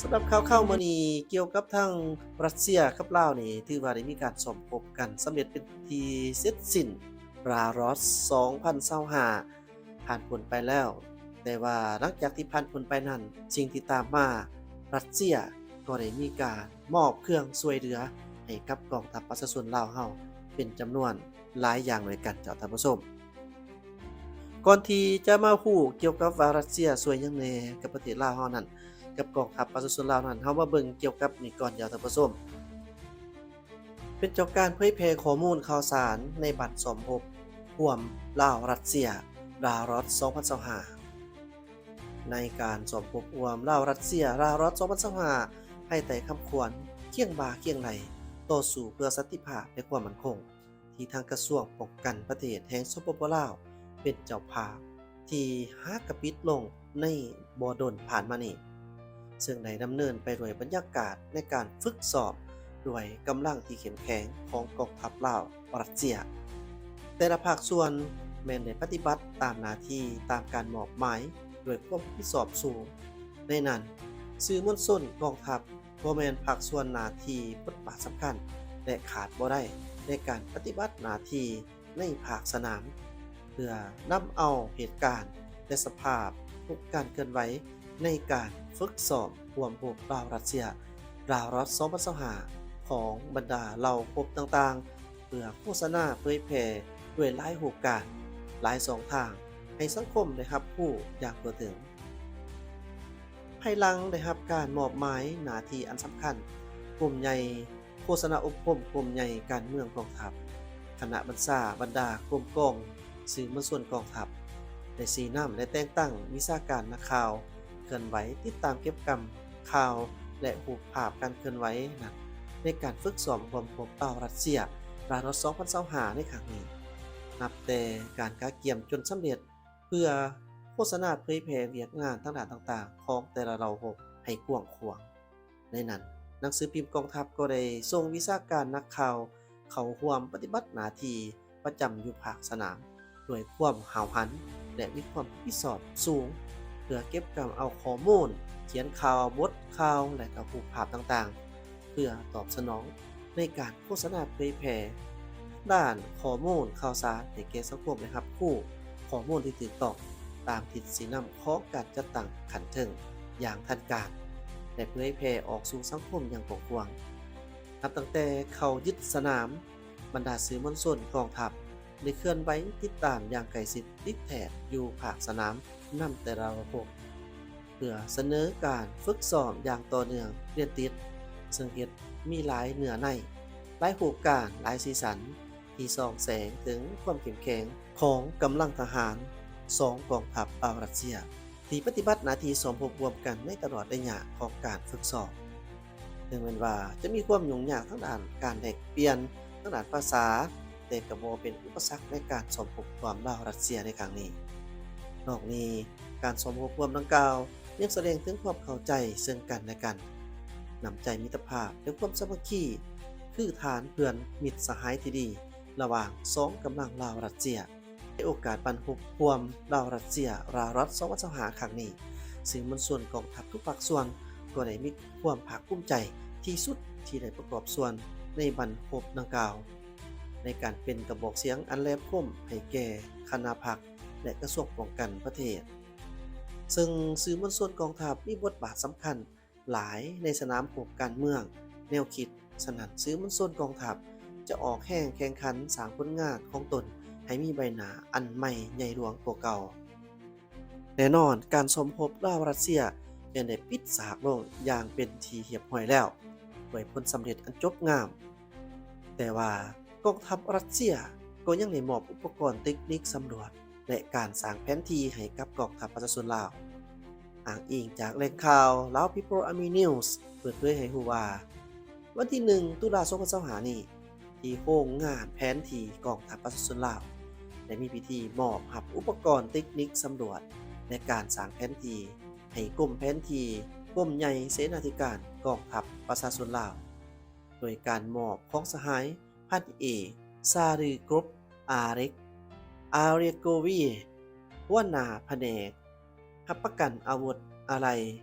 ສຳລັບຂ່າວເຊົ້າມື້ນີ້ ກ່ຽວກັບທາງຣັດເຊຍກັບລາວນີ້ ຖືວ່າໄດ້ມີການສົມທົບກັນສຳເລັດເປັນທີ່ເສັດສິ້ນ ລາຣອດ ສອງພັນຊາວຫ້າ ຜ່ານພົ້ນໄປແລ້ວ. ແຕ່ວ່າຫຼັງຈາກທີ່ຜ່ານພົ້ນໄປນັ້ນ, ສິ່ງທີ່ຕາມມາ, ຣັດເຊຍກໍໄດ້ມີການມອບເຄື່ອງຊ່ວຍເຫຼືອໃຫ້ກັບກອງທັບປະຊາຊົນລາວເຮົາເປັນຈຳນວນ ຫຼາຍຢ່າງດ້ວຍກັນເຈົ້າທ່ານຜູ້ຊົມ. ກ່ອນທີ່ຈະມາຮູ້ກ່ຽວກັບວ່າຣັດເຊຍຊ່ວຍຫຍັງແດ່ກັບປະເທດລາວເຮົານັ້ນ ກັບກອງທັບປະຊາຊົນລາວນັ້ນ, ເຮົາມາເບິ່ງກ່ຽວກັບນີ້ກ່ອນເຈົ້າທ່ານຜູ້ຊົມ. ເປັນເຈົ້າການເຜີຍແຜ່ຂໍ້ມູນຂ່າວສານໃນບັນສົມທົບຮ່ວມລາວ-ຣັດເຊຍ ລາຣອດ ສອງພັນຊາວຫ້າ. ໃນການສົມທົບຮ່ວມລາວ-ຣັດເຊຍ ລາຣອດ ສອງພັນຊາວຫ້າ ພາຍໃຕ້ຄຳຂວັນ ຄຽງບ່າຄຽງໄຫຼ່ ຕໍ່ສູ້ເພື່ອສັນຕິພາບ ແລະ ຄວາມໝັ້ນຄົງ ທີ່ທາງກະຊວງປ້ອງກັນປະເທດແຫ່ງ ສປປ ລາວ ເປັນເຈົ້າພາບ ທີ່ຫາກະປິດລົງໃນບໍ່ດົນຜ່ານມານີ້ ເຊິ່ງໄດ້ດຳເນີນໄປດ້ວຍບັນຍາກາດໃນການຝຶກຊ້ອມດ້ວຍກຳລັງທີ່ເຂັ້ມແຂງຂອງກອງທັບລາວ ຣັດເຊຍ. ແຕ່ລະພາກສ່ວນແມ່ນໄດ້ປະຕິບັດຕາມໜ້າທີ່ຕາມການມອບໝາຍດ້ວຍຄວາມຮັບຜິດຊອບສູງ. ໃນນັ້ນ, ສື່ມວນຊົນກອງທັບ ກໍແມ່ນພາກສ່ວນໜ້າທີ່ບົດບາດສຳຄັນ ແລະ ຂາດບໍ່ໄດ້ໃນການປະຕິບັດໜ້າທີ່ໃນພາກສະໜາມ ເພື່ອນຳເອົາເຫດການ ແລະ ສະພາບທຸກການເຄື່ອນໄຫວໃນການຝຶກຊ້ອມຮ່ວມຮົບລາວ-ຣັດເຊຍ ລາວ-ຣັດ ສອງພັນຊາວຫ້າ ຂອງບັນດາເຫຼົ່າຮົບຕ່າງໆ ເພື່ອໂຄສະນາເຜີຍແຜ່ດ້ວຍຫຼາຍຮູບການ, ຫຼາຍຊ່ອງທາງ ໃຫ້ສັງຄົມໄດ້ຮັບຮູ້ຢ່າງທົ່ວເຖິງ. ພາຍຫຼັງໄດ້ຮັບການມອບໝາຍໜ້າທີ່ອັນສຳຄັນ, ກຸ່ມໃຫຍ່ໂຄສະນາອົບຮົມກຸ່ມໃຫຍ່ການເມືອງກອງທັບ, ຄະນະບັນຊາບັນດາກົມກອງສື່ມວນຊົນກອງທັບ ໄດ້ຊີ້ນຳ ແລະ ແຕ່ງຕັ້ງວິຊາການນັກຂ່າວ ເຄື່ອນໄຫວຕິດຕາມເກັບກຳຂ່າວ ແລະ ຮູບພາບການເຄື່ອນໄຫວນັ້ນ ໃນການຝຶກຊ້ອມຮ່ວມຮົບລາວ-ຣັດເຊຍ ລາວ-ຣັດ ສອງພັນຊາວຫ້າ ໃນຄັ້ງນີ້. ນັບແຕ່ການກະກຽມຈົນສຳເລັດ ເພື່ອໂຄສະນາເຜີຍແຜ່ວຽກງານທາງດ້ານຕ່າງໆຂອງແຕ່ລະເຫຼົ່າຮົບໃຫ້ກວ້າງຂວາງ. ໃນນັ້ນ, ໜັງສືພິມກອງທັບກໍໄດ້ສົ່ງວິຊາການນັກຂ່າວເຂົ້າຮ່ວມປະຕິບັດໜ້າທີ່ປະຈຳຢູ່ພາກສະໜາມ ດ້ວຍຄວາມຫ້າວຫັນ ແລະ ມີຄວາມຮັບຜິດຊອບສູງ ເພື່ອເກັບກຳເອົາຂໍ້ມູນ, ຂຽນຂ່າວ, ບົດຂ່າວ ແລະ ກໍຮູບພາບຕ່າງໆ ເພື່ອຕອບສະໜອງໃນການໂຄສະນາເຜີຍແຜ່ດ້ານຂໍ້ມູນຂ່າວສານໃຫ້ແກ່ສັງຄົມໄດ້ຮັບຮູ້ຂໍ້ມູນທີ່ຖືກຕ້ອງຕາມທິດຊີ້ນຳຂອງການຈັດຕັ້ງຂັ້ນເທິງຢ່າງທັນການ ແລະ ເຜີຍແຜ່ອອກສູ່ສັງຄົມຢ່າງກວ້າງຂວາງ. ນັບຕັ້ງແຕ່ເຂົ້າຍຶດສະໜາມ, ບັນດາສື່ມວນຊົນກອງທັບ ໄດ້ເຄື່ອນໄຫວຕິດຕາມຢ່າງໃກ້ຊິດຕິດແທດຢູ່ພາກສະໜາມນຳແຕ່ລະລະບົບ ເພື່ອສະເໜີການຝຶກຊ້ອມຢ່າງຕໍ່ເນື່ອງລຽນຕິດ, ເຊິ່ງເຮັດມີຫຼາຍເນື້ອໃນ, ຫຼາຍຮູບການ, ຫຼາຍສີສັນ ທີ່ສ່ອງແສງເຖິງຄວາມເຂັ້ມແຂງຂອງກຳລັງທະຫານສອງກອງທັບລາວ-ຣັດເຊຍ ທີ່ປະຕິບັດໜ້າທີ່ສົມທົບຮ່ວມກັນໃນຕະຫຼອດໄລຍະຂອງການຝຶກຊ້ອມ. ເຖິງແມ່ນວ່າຈະມີຄວາມຫຍຸ້ງຍາກທາງດ້ານການແລກປ່ຽນທາງດ້ານພາສາ, ແຕ່ກໍບໍ່ເປັນອຸປະສັກໃນການສົມທົບຮ່ວມລາວ-ຣັດເຊຍໃນຄັ້ງນີ້. ນອກນີ້, ການສົມທົບຮ່ວມດັ່ງກ່າວຍັງສະແດງເຖິງຄວາມເຂົ້າໃຈເຊິ່ງກັນແລະກັນ, ນ້ຳໃຈມິດຕະພາບ ແລະ ຄວາມສາມັກຄີ ຄືຖານເພື່ອນມິດສະຫາຍທີ່ດີ ລະຫວ່າງສອງກຳລັງລາວ-ຣັດເຊຍ. ໃນໂອກາດບັນຮົບຮ່ວມລາວ-ຣັດເຊຍ ລາວ-ຣັດ ສອງພັນຊາວຫ້າ ຄັ້ງນີ້, ສື່ມວນຊົນກອງທັບທຸກພາກສ່ວນກໍໄດ້ມີຄວາມພາກພູມໃຈທີ່ສຸດທີ່ໄດ້ປະກອບສ່ວນໃນບັນຮົບດັ່ງກ່າວ ໃນການເປັນກະບອກສຽງອັນແຫຼມຄົມໃຫ້ແກ່ຄະນະພັກ ແລະ ກະຊວງປ້ອງກັນປະເທດ. ເຊິ່ງສື່ມວນຊົນກອງທັບມີບົດບາດສຳຄັນຫຼາຍໃນສະໜາມຮົບການເມືອງ, ແນວຄິດ, ສະນັ້ນ, ສື່ມວນຊົນກອງທັບຈະອອກແຮງແຂ່ງຂັນສ້າງຜົນງານຂອງຕົນໃຫ້ມີໃບໜ້າອັນໃໝ່ໃຫຍ່ຫຼວງກວ່າເກົ່າ. ແນ່ນອນ, ການສົມຮົບລາວ-ຣັດເຊຍແມ່ນໄດ້ປິດສາກລົງຢ່າງເປັນທີ່ຮຽບຮ້ອຍແລ້ວ ດ້ວຍຜົນສຳເລັດອັນຈົບງາມ. ແຕ່ວ່າ, ກອງທັບຣັດເຊຍກໍຍັງໄດ້ມອບອຸປະກອນເຕັກນິກສຳຫຼວດ ແລະ ການສ້າງແຜນທີ່ໃຫ້ກັບກອງທັບປະຊາຊົນລາວ. ອ້າງອີງຈາກແຫຼ່ງຂ່າວ Lao People Army News ເປີດເຜີຍໃຫ້ຮູ້ວ່າ, ວັນທີໜຶ່ງ ຕຸລາ ສອງພັນຊາວຫ້າ ນີ້, ທີ່ໂຮງງານແຜນທີ່ກອງທັບປະຊາຊົນລາວ ໄດ້ມີພິທີມອບຮັບອຸປະກອນເຕັກນິກສຳຫຼວດ ແລະ ການສ້າງແຜນທີ່ ໃຫ້ກົມແຜນທີ່ ກົມໃຫຍ່ເສນາທິການກອງທັບປະຊາຊົນລາວ ໂດຍການມອບຂອງສະຫາຍ ພັນເອກ ຊາຣີ ກຣົບ ອາເລັກ ອາເຣໂກວີ ຫົວໜ້າພະແນກຮັບປະກັນອາວຸດອາໄລ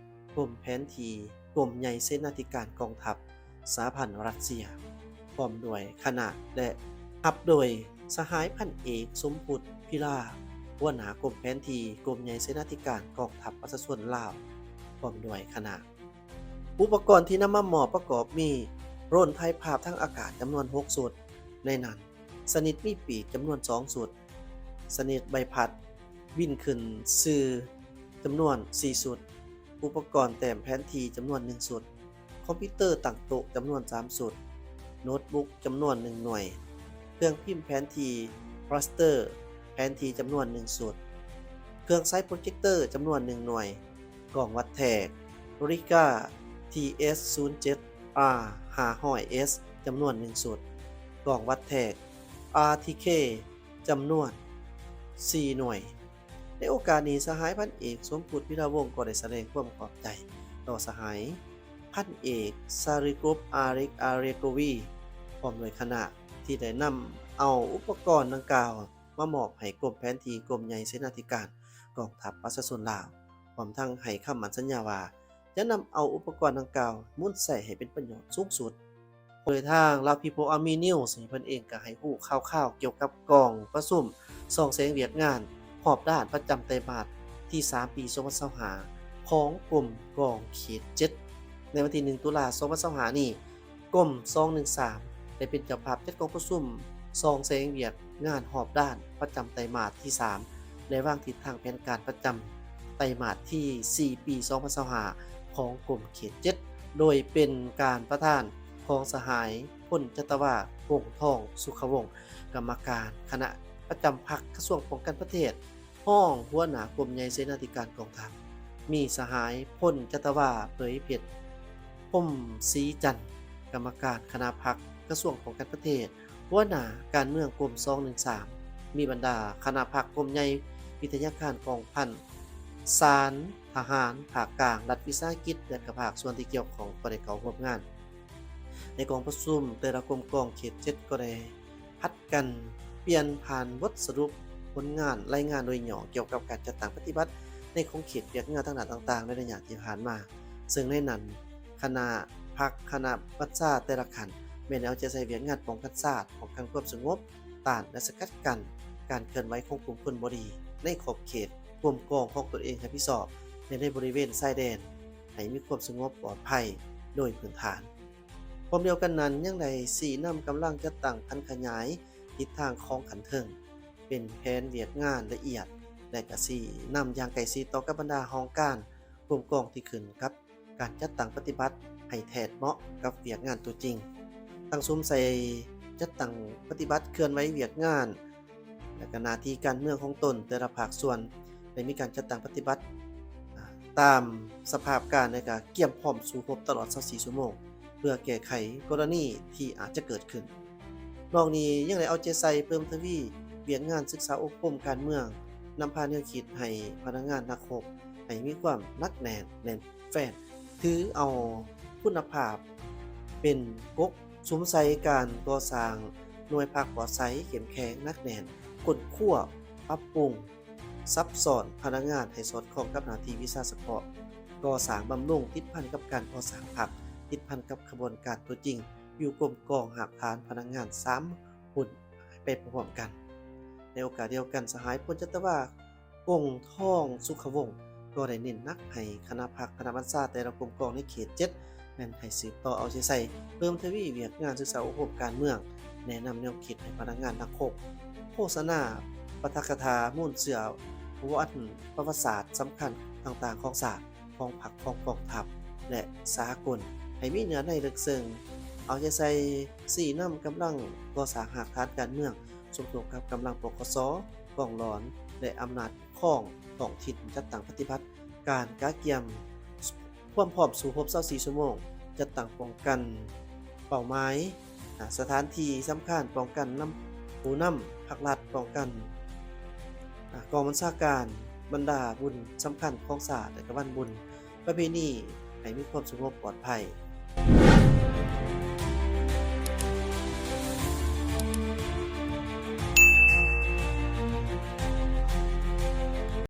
ກົມແຜນທີ່ ກົມໃຫຍ່ເສນາທິການກອງທັບສະຫະພັນລັດເຊຍ ພ້ອມດ້ວຍຄະນະ ແລະ ຮັບໂດຍສະຫາຍພັນເອກ ສົມພຸດ ພິລາ ຫົວໜ້າກົມແຜນທີ່ ກົມໃຫຍ່ເສນາທິການກອງທັບປະຊາຊົນລາວ ພ້ອມດ້ວຍຄະນະ. ອຸປະກອນທີ່ນຳມາມອບປະກອບມີ ໂດຣນຖ່າຍພາບທາງອາກາດຈຳນວນຫົກຊຸດ, ໃນນັ້ນ ຊະນິດມີປີກຈຳນວນສອງຊຸດ, ຊະນິດໃບພັດບິນຂຶ້ນຊື່ຈຳນວນສີ່ຊຸດ, ອຸປະກອນແຕ້ມແຜນທີ່ຈຳນວນໜຶ່ງຊຸດ, ຄອມພິວເຕີຕັ້ງໂຕະຈຳນວນສາມຊຸດ, ໂນ້ດບຸກຈຳນວນໜຶ່ງໜ່ວຍ, ເຄື່ອງພິມແຜນທີ່ raster ແຜນທີ່ຈຳນວນໜຶ່ງຊຸດ, ເຄື່ອງສາຍໂປຣເຈັກເຕີຈຳນວນໜຶ່ງໜ່ວຍ, ກ້ອງວັດແທກ Leica ທີເອັສ ສູນເຈັດ R ຫ້າຮ້ອຍເອັສ ຈຳນວນໜຶ່ງຊຸດ, ກ້ອງວັດແທກ RTK ຈຳນວນສີ່ໜ່ວຍ. ໃນໂອກາດນີ້ ສະຫາຍພັນເອກ ສົມພຸດ ພິລາວົງ ກໍໄດ້ສະແດງຄວາມຂອບໃຈຕໍ່ສະຫາຍພັນເອກ ຊາຣີກຣອບ ອາເລັກ ອາເຣໂກວີ ພ້ອມດ້ວຍຄະນະ ທີ່ໄດ້ນຳເອົາອຸປະກອນດັ່ງກ່າວ ມາມອບໃຫ້ກົມແຜນທີ່ ກົມໃຫຍ່ເສນາທິການກອງທັບປະຊາຊົນລາວ, ພ້ອມທັງໃຫ້ຄຳໝັ້ນສັນຍາວ່າ ຈະນຳເອົາອຸປະກອນດັ່ງກ່າວໝູນໃຊ້ໃຫ້ເປັນປະໂຫຍດສູງສຸດ. ໂດຍທາງລາວ People Army News ເພິ່ນເອງກໍໃຫ້ຮູ້ຂ່າວໆກ່ຽວກັບກອງປະຊຸມສ່ອງແສງວຽກງານຮອບດ້ານປະຈຳໄຕມາດທີສາມ ປີສອງພັນຊາວຫ້າ ຂອງກົມກອງເຂດເຈັດ ໃນວັນທີໜຶ່ງ ຕຸລາ ສອງພັນຊາວຫ້ານີ້. ກົມສອງໜຶ່ງສາມ ໄດ້ເປັນເຈົ້າພາບຈັດກອງປະຊຸມສ່ອງແສງວຽກງານຮອບດ້ານປະຈຳໄຕມາດທີສາມ ແລະ ວາງທິດທາງແຜນການປະຈຳໄຕມາດທີສີ່ ປີສອງພັນຊາວຫ້າ ຂອງກົມເຂດເຈັດ ໂດຍເປັນການປະທານຂອງສະຫາຍ ພົນຈັດຕະວາ ກົງທອງ ສຸຂະວົງ ກຳມະການຄະນະປະຈຳພັກກະຊວງປ້ອງກັນປະເທດ, ຮອງຫົວໜ້າກົມໃຫຍ່ເສນາທິການກອງທັບ ມີສະຫາຍ ພົນຈັດຕະວາ ເຜີຍເພັດ ພົມສີຈັນ ກຳມະການຄະນະພັກກະຊວງປ້ອງກັນປະເທດ, ຫົວໜ້າການເມືອງກົມສອງໜຶ່ງສາມ ມີບັນດາຄະນະພັກ ກົມໃຫຍ່ວິທະຍາຄານກອງພັນ, ສານທະຫານ, ພາກກາງ, ລັດວິສາຫະກິດ ແລະ ກະພາກສ່ວນທີ່ກ່ຽວຂ້ອງກໍໄດ້ເຂົ້າຮ່ວມງານ. ໃນກອງປະຊຸມ ແຕ່ລະກົມກອງເຂດເຈັດກໍໄດ້ຜັດກັນປ່ຽນຜ່ານບົດສະຫຼຸບຜົນງານ, ລາຍງານໂດຍຫຍໍ້ກ່ຽວກັບການຈັດຕັ້ງປະຕິບັດໃນຂອບເຂດວຽກງານທາງດ້ານຕ່າງໆ ໃນໄລຍະທີ່ຜ່ານມາ, ເຊິ່ງໃນນັ້ນ ຄະນະພັກ, ຄະນະບັນຊາແຕ່ລະຂັ້ນ ແມ່ນໄດ້ເອົາໃຈໃສ່ວຽກງານປ້ອງກັນຊາດ, ປ້ອງກັນຄວາມສະຫງົບ, ຕ້ານ ແລະ ສະກັດກັ້ນການເຄື່ອນໄຫວຂອງກຸ່ມຄົນບໍ່ດີໃນຂອບເຂດກົມກອງຂອງຕົນເອງຮັບຜິດຊອບ ແລະ ໃນບໍລິເວນຊາຍແດນ ໃຫ້ມີຄວາມສະຫງົບປອດໄພໂດຍພື້ນຖານ. ພ້ອມດຽວກັນນັ້ນ ຍັງໄດ້ຊີ້ນຳກຳລັງຈັດຕັ້ງຜັນຂະຫຍາຍທິດທາງຂອງຂັ້ນເທິງ ເປັນແຜນວຽກງານລະອຽດ ແລະ ກະຊີ້ນຳຢ່າງໃກ້ຊິດຕໍ່ກັບບັນດາຫ້ອງການ ກົມກອງທີ່ຂຶ້ນກັບການຈັດຕັ້ງປະຕິບັດໃຫ້ແທດເໝາະກັບວຽກງານຕົວຈິງ, ຕັ້ງສຸມໃສ່ຈັດຕັ້ງປະຕິບັດເຄື່ອນໄຫວວຽກງານ ແລະ ກະໜ້າທີ່ການເມືອງຂອງຕົນ, ແຕ່ລະພາກສ່ວນໄດ້ມີການຈັດຕັ້ງປະຕິບັດ ອາ ຕາມສະພາບການ ແລະ ກະກຽມພ້ອມສູ້ຮົບຕະຫຼອດຊາວສີ່ຊົ່ວໂມງ ເພື່ອແກ້ໄຂກໍລະນີທີ່ອາດຈະເກີດຂຶ້ນ. ນອກນີ້ຍັງໄດ້ເອົາໃຈໃສ່ເພີ່ມທະວີວຽກງານສຶກສາອົບຮົມການເມືອງ, ນຳພາແນວຄິດໃຫ້ພະນັກງານນັກຮົບໃຫ້ມີຄວາມໜັກແໜ້ນແໜ້ນແຟ້ນ, ຖືເອົາຄຸນນະພາບເປັນກົກ, ສຸມໃສ່ການກໍ່ສ້າງໜ່ວຍພັກປອດໃສ, ເຂັ້ມແຂງ, ໜັກແໜ້ນ, ຄົ້ນຄວ້າ, ປັບປຸງ, ສັບຊ້ອນພະນັກງານໃຫ້ສອດຄ່ອງກັບໜ້າທີ່ວິຊາສະເພາະ, ກໍ່ສ້າງບຳລຸງ, ຕິດພັນກັບການກໍ່ສ້າງພັກ, ຕິດພັນກັບຂະບວນການຕົວຈິງ, ຢູ່ກົມກອງຮາກຖານພະນັກງານສາມຮຸ່ນໄປພ້ອມໆກັນ. ໃນໂອກາດດຽວກັນ, ສະຫາຍ ພົນຈັດຕະວາ ກົງທອງ ສຸຂະວົງ ກໍໄດ້ເນັ້ນໜັກໃຫ້ຄະນະພັກ, ຄະນະບັນຊາແຕ່ລະກົມກອງໃນເຂດເຈັດ ແມ່ນໃຫ້ສືບຕໍ່ເອົາໃຈໃສ່ເພີ່ມທະວີວຽກງານສຶກສາອົບຮົມການເມືອງ, ແນະນຳແນວຄິດໃຫ້ພະນັກງານນັກຮົບ, ໂຄສະນາປາຖະກະຖາມູນເຊື້ອວັນປະຫວັດສາດສຳຄັນຕ່າງໆຂອງຊາດ, ຂອງພັກ, ຂອງກອງທັບ ແລະ ສາກົນ ໃຫ້ມີເນື້ອໃນເລິກເຊິ່ງ, ເອົາໃຈໃສ່ຊີ້ນຳກຳລັງກໍ່ສ້າງຮາກຖານການເມືອງ, ສົມທົບກັບກຳລັງ ປກສ, ກອງຫຼອນ ແລະ ອຳນາດ ຂອງທ້ອງຖິ່ນ ຈັດຕັ້ງປະຕິບັດການກະກຽມຄວາມພ້ອມສູ້ຮົບຊາວສີ່ຊົ່ວໂມງ, ຈັດຕັ້ງປ້ອງກັນເປົ້າໝາຍ, ອາ, ສະຖານທີ່ສຳຄັນ, ປ້ອງກັນນຳຜູ້ນຳພັກລັດ, ປ້ອງກັນ, ອາ, ກອງບັນຊາການ, ບັນດາບຸນສຳຄັນຂອງຊາດ ແລະ ກະວັນບຸນ ປະເພນີໃຫ້ມີຄວາມສະຫງົບປອດໄພ,